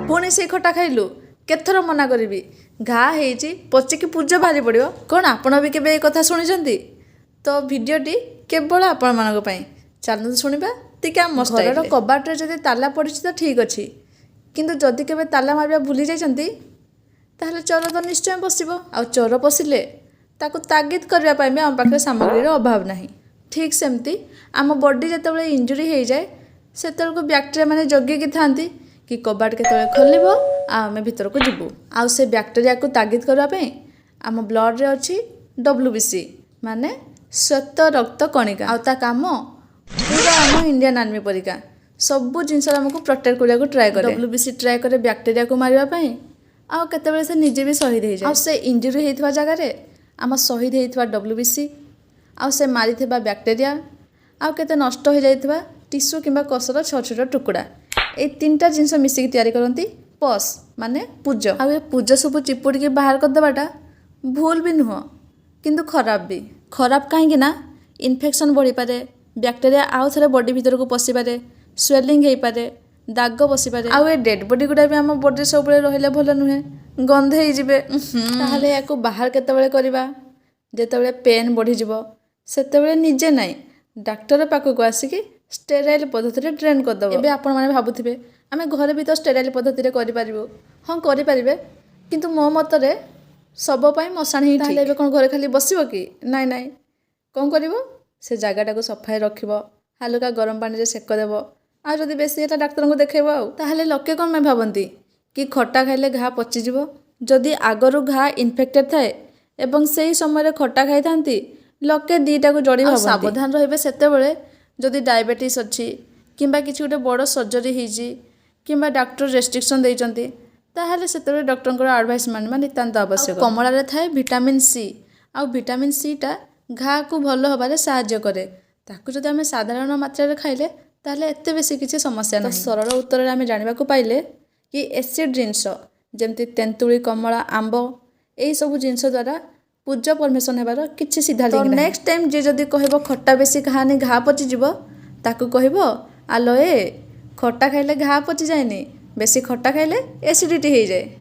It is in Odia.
ପୁଣି ସେଇ ଖଟା ଖାଇଲୁ? କେତେଥର ମନା କରିବି? ଘା ହେଇଛି, ପଚିକି ପୂଜ ବାହାରି ପଡ଼ିବ। କ'ଣ ଆପଣ ବି କେବେ ଏ କଥା ଶୁଣିଛନ୍ତି? ତ ଭିଡ଼ିଓଟି କେବଳ ଆପଣମାନଙ୍କ ପାଇଁ। ଚାଲନ୍ତୁ ଶୁଣିବା ଟିକେ ଆମ ଘରର କବାଟରେ ଯଦି ତାଲା ପଡ଼ିଛି ତ ଠିକ୍ ଅଛି, କିନ୍ତୁ ଯଦି କେବେ ତାଲା ମାରିବା ଭୁଲି ଯାଇଛନ୍ତି, ତାହେଲେ ଚୋର ତ ନିଶ୍ଚୟ ପଶିବ। ଆଉ ଚୋର ପଶିଲେ ତାକୁ ତାଗିଦ କରିବା ପାଇଁ ବି ଆମ ପାଖରେ ସାମଗ୍ରୀର ଅଭାବ ନାହିଁ। ଠିକ୍ ସେମିତି ଆମ ବଡି ଯେତେବେଳେ ଇଞ୍ଜୁରି ହେଇଯାଏ, ସେତେବେଳକୁ ବ୍ୟାକ୍ଟେରିଆ ମାନେ ଜଗିକି ଥାନ୍ତି କି କବାଟ କେତେବେଳେ ଖୋଲିବ ଆଉ ଆମେ ଭିତରକୁ ଯିବୁ। ଆଉ ସେ ବ୍ୟାକ୍ଟେରିଆକୁ ତାଗିଦ କରିବା ପାଇଁ ଆମ ବ୍ଲଡ଼ରେ ଅଛି WBC, ମାନେ ଶ୍ୱେତ ରକ୍ତ କଣିକା। ଆଉ ତା କାମ ପୁରା ଆମ ଇଣ୍ଡିଆନ୍ ଆର୍ମି ପରିକା, ସବୁ ଜିନିଷରେ ଆମକୁ ପ୍ରୋଟେକ୍ଟ କରିବାକୁ ଟ୍ରାଏ କରେ। WBC try କରେ ବ୍ୟାକ୍ଟେରିଆକୁ ମାରିବା ପାଇଁ, ଆଉ କେତେବେଳେ ସେ ନିଜେ ବି ଶହୀଦ ହେଇଯାଏ। ଆଉ ସେ ଇଞ୍ଜୁରି ହେଇଥିବା ଜାଗାରେ ଆମ ଶହୀଦ ହେଇଥିବା WBC ଆଉ ସେ ମାରିଥିବା ବ୍ୟାକ୍ଟେରିଆ ଆଉ କେତେ ନଷ୍ଟ ହୋଇଯାଇଥିବା ଟିସୁ କିମ୍ବା କୋଷର ଛୋଟ ଛୋଟ ଟୁକୁଡ଼ା, ଏଇ ତିନିଟା ଜିନିଷ ମିଶିକି ତିଆରି କରନ୍ତି ପସ୍, ମାନେ ପୂଜ। ଆଉ ଏ ପୂଜ ସବୁ ଚିପୁଡ଼ିକି ବାହାର କରିଦେବାଟା ଭୁଲ ବି ନୁହଁ, କିନ୍ତୁ ଖରାପ ବି। ଖରାପ କାହିଁକି ନା ଇନଫେକ୍ସନ୍ ବଢ଼ିପାରେ, ବ୍ୟାକ୍ଟେରିଆ ଆଉ ଥରେ ବଡି ଭିତରକୁ ପଶିପାରେ, ସ୍ୱେଲିଂ ହେଇପାରେ, ଦାଗ ବସିପାରେ। ଆଉ ଏ ଡେଡ୍ ବଡି ଗୁଡ଼ା ବି ଆମ ବଡିରେ ସବୁବେଳେ ରହିଲେ ଭଲ ନୁହେଁ, ଗନ୍ଧ ହେଇଯିବେ। ତାହେଲେ ୟାକୁ ବାହାର କେତେବେଳେ କରିବା? ଯେତେବେଳେ ପେନ୍ ବଢ଼ିଯିବ, ସେତେବେଳେ ନିଜେ ନାହିଁ, ଡାକ୍ତର ପାଖକୁ ଆସିକି ଷ୍ଟେରାଇଲ୍ ପଦ୍ଧତିରେ ଡ୍ରେନ୍ କରିଦେବ। ଏବେ ଆପଣମାନେ ଭାବୁଥିବେ, ଆମେ ଘରେ ବି ତ ଷ୍ଟେରାଇଲ୍ ପଦ୍ଧତିରେ କରିପାରିବୁ। ହଁ, କରିପାରିବେ, କିନ୍ତୁ ମୋ ମତରେ ଶବ ପାଇଁ ମଶାଣି ହିଁ। ତାହେଲେ ଏବେ କ'ଣ ଘରେ ଖାଲି ବସିବ କି? ନାଇଁ ନାଇଁ, କ'ଣ କରିବ? ସେ ଜାଗାଟାକୁ ସଫାଇ ରଖିବ, ହାଲୁକା ଗରମ ପାଣିରେ ସେକ ଦେବ, ଆଉ ଯଦି ବେଶୀ ହେଲା ଡାକ୍ତରଙ୍କୁ ଦେଖେଇବ। ଆଉ ତାହେଲେ ଲୋକେ କ'ଣ ପାଇଁ ଭାବନ୍ତି କି ଖଟା ଖାଇଲେ ଘା ପଚିଯିବ? ଯଦି ଆଗରୁ ଘା ଇନଫେକ୍ଟେଡ଼ ଥାଏ ଏବଂ ସେଇ ସମୟରେ ଖଟା ଖାଇଥାନ୍ତି, ଲୋକେ ଦୁଇଟାକୁ ଯୋଡ଼ି ଭାବନ୍ତି। ସାବଧାନ ରହିବେ ସେତେବେଳେ ଯଦି ଡାଇବେଟିସ୍ ଅଛି କିମ୍ବା କିଛି ଗୋଟେ ବଡ଼ ସର୍ଜରୀ ହେଇଛି କିମ୍ବା ଡାକ୍ତର ରେଷ୍ଟ୍ରିକ୍ସନ୍ ଦେଇଛନ୍ତି, ତାହେଲେ ସେତେବେଳେ ଡକ୍ଟରଙ୍କର ଆଡ଼ଭାଇସ୍ ମାନିବା ନିତାନ୍ତ ଆବଶ୍ୟକ। କମଳାରେ ଥାଏ ଭିଟାମିନ୍ ସି, ଆଉ ଭିଟାମିନ୍ ସିଟା ଘାକୁ ଭଲ ହେବାରେ ସାହାଯ୍ୟ କରେ। ତାକୁ ଯଦି ଆମେ ସାଧାରଣ ମାତ୍ରାରେ ଖାଇଲେ, ତାହେଲେ ଏତେ ବେଶୀ କିଛି ସମସ୍ୟା ନାହିଁ। ସରଳ ଉତ୍ତରରେ ଆମେ ଜାଣିବାକୁ ପାଇଲେ କି ଏସିଡ଼୍ ଜିନିଷ ଯେମିତି ତେନ୍ତୁଳି, କମଳା, ଆମ୍ବ, ଏଇସବୁ ଜିନିଷ ଦ୍ୱାରା ପୂଜ ଫର୍ମେସନ୍ ହେବାର କିଛି ସିଧା ଲିଙ୍କ। ନେକ୍ସଟ ଟାଇମ୍ ଯିଏ ଯଦି କହିବ ଖଟା ବେଶୀ ଖାଆନି, ଘା ପଚିଯିବ, ତାକୁ କହିବ, ଆଲୋ ଏ, ଖଟା ଖାଇଲେ ଘା ପଚିଯାଏନି, ବେଶୀ ଖଟା ଖାଇଲେ ଏସିଡ଼ିଟି ହେଇଯାଏ।